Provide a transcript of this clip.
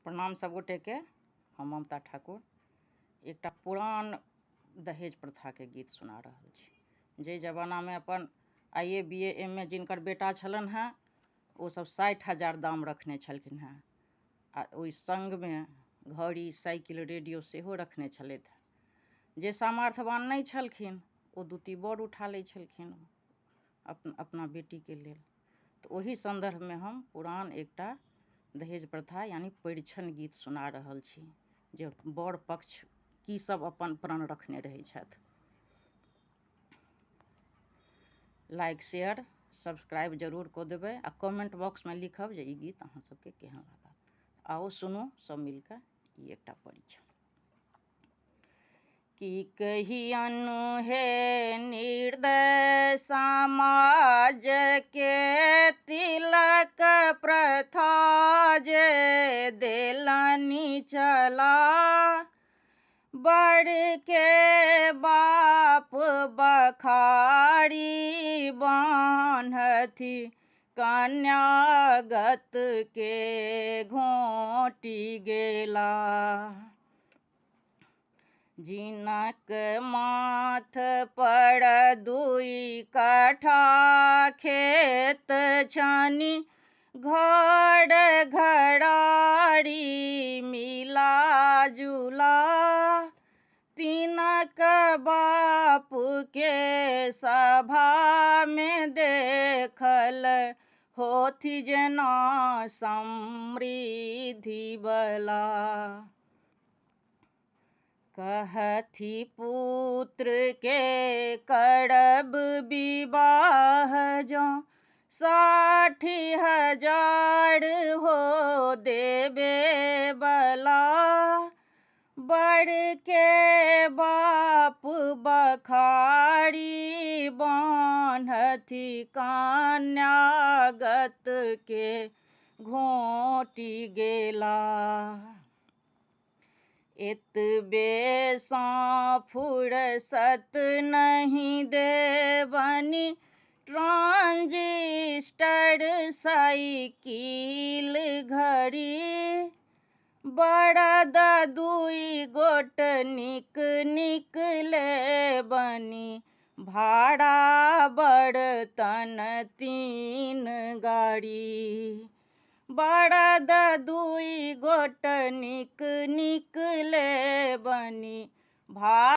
प्रणाम सब गोटेके। हम ममता ठाकुर एकटा पुरान दहेज प्रथाके गीत सुना रहल छी। जाहि जमानामे अपन I A B A M A जिनकर बेटा छलनि हेँ ओसब 60,000 दाम रखने छलखिन हेँ आ ओहि सङ्गमे घड़ी साइकिल रेडियो सेहो रखने छलथि। जे सामर्थ्यवान नहि छलखिन ओ दूती बर उठा लै छलखिन अपना बेटीके लेल। तऽ ओहि सन्दर्भमे हम पुरान एकटा दहेज प्रथा यानि परिछन गीत सुना रहल छी जे बर पक्ष की सब अपन प्रण रखने रहै छथि। लाइक शेयर सब्सक्राइब जरूर कऽ देबै आ कमेंट बॉक्समे लिखब जे ई गीत अहाँ सबके केहन लागल। आउ सुनू सब मिलके ई एकटा परिछन। की कहियनु हे निर्दय समाज के तिलक प्रथा जे देलनि चला, बर के बाप बखारी बान्हथि कन्यागत के घोंटि गेला। जिनक माथ पर 2 कट्ठा खेत छनि, घर घरारी मिला जुला, तिनक बाप के सभा में देखल होथि जेना समृद्धि बला। कहथि पुत्र के करब विवाह जँ 60,000 हो देबे बला, बर के बाप बखारी बान्हथि कन्यागत के घोंटि गेला। एतबे सँ फुर्सत नहि देबनि ट्रांजिस्टर साइकिल घड़ी, बरद 2 गोट नीक नीक लेबनि भाड़ा बर्तन 3 गाड़ी, बरद 2 गोट नीक नीक लेबनि भाड़ा।